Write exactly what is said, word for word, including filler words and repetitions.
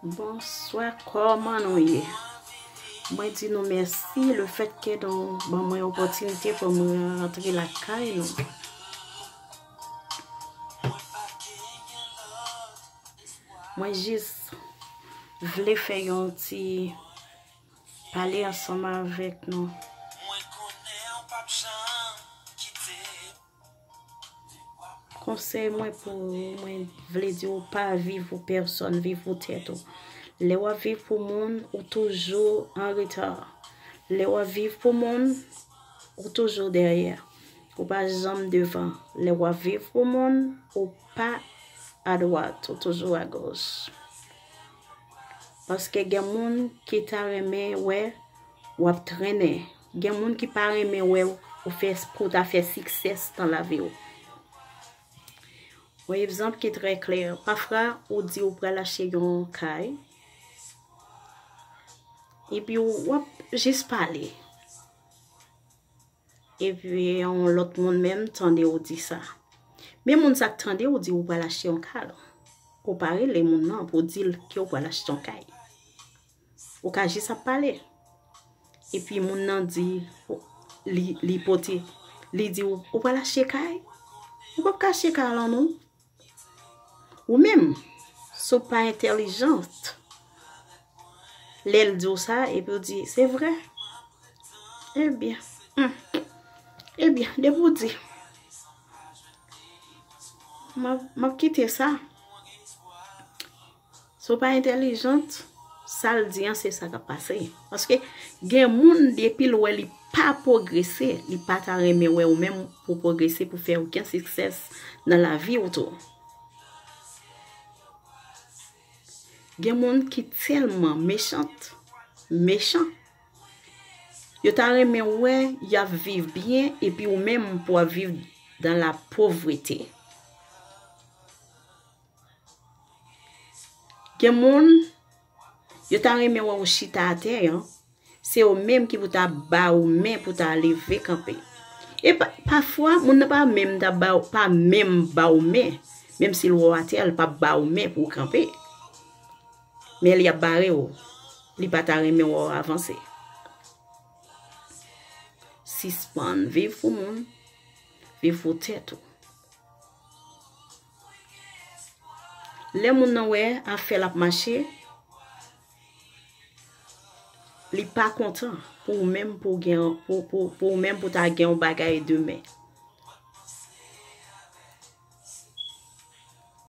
Bonswa, kòman nou ye? Mwen di nou mèsi lefètke nou ban mwen opòtinite pou mwen rantre lakay nou. Mwen jis vle fè yon ti pale ansanm avèk nou. Konsèy mwen pou ou, mwen vle di w pa viv pou pèsòn, viv pou tèt ou. Lè w ap viv pou moun, ou toujou an reta. Lè w ap viv pou moun, ou toujou dèyè. Ou pa janm devan. Lè w ap viv pou moun, ou pa adwat, ou toujou agoch. Paske gen moun ki ta renmen wè w ap trennen. Gen moun ki pa renmen wè w fè, pou w ta fè siksès nan lavi w. Yon egzanp ki trè klè. Pafwa, ou di ou pral achte yon kay. Epi w ap jis pale. Epi yon lòt moun menm tande w di sa. Men moun sa k tande w di ou pral achte yon kay. Ou pa rele moun nan pou w di l ke w pral achte yon kay. Ou ka jis ap pale. Epi moun nan di, li, li pote, li di w, ou pral achte kay? Ou p ap ka achte kay la non. Ou menm, si w pa entèlijant, lè l di w sa, epi w di, se vre? Ebyen, hmm. Ebyen, depi w di, m ap, m ap kite sa. Si w pa entèlijant, sa l di an, se sa k ap pase. Paske gen moun, depi l wè li pa pwogrese, li pa ta renmen wè ou menm pou pwogrese, pou fè okenn siksès nan lavi w tou. Gen moun ki tèlman mechant, mechan, yo ta renmen wè y ap viv byen, epi ou menm pou w ap viv dans la pauvreté. Gen moun, yo ta renmen wè w chita atè an, se yo menm ki pou ta ba ou men pou ta leve kanpe. E pa, pafwa, moun nan pa menm ta ba, pa menm ba ou men, menm si l wè w atè, l p ap ba ou men pou w kanpe. Men li ap bare w, li pa ta renmen wè w avanse. Sispann viv pou moun, viv pou tèt ou. Lè moun nan wè afè l ap mache, li pa kontan pou ou menm, pou w gen, pou, pou, pou ou menm pou ta gen yon bagay demen.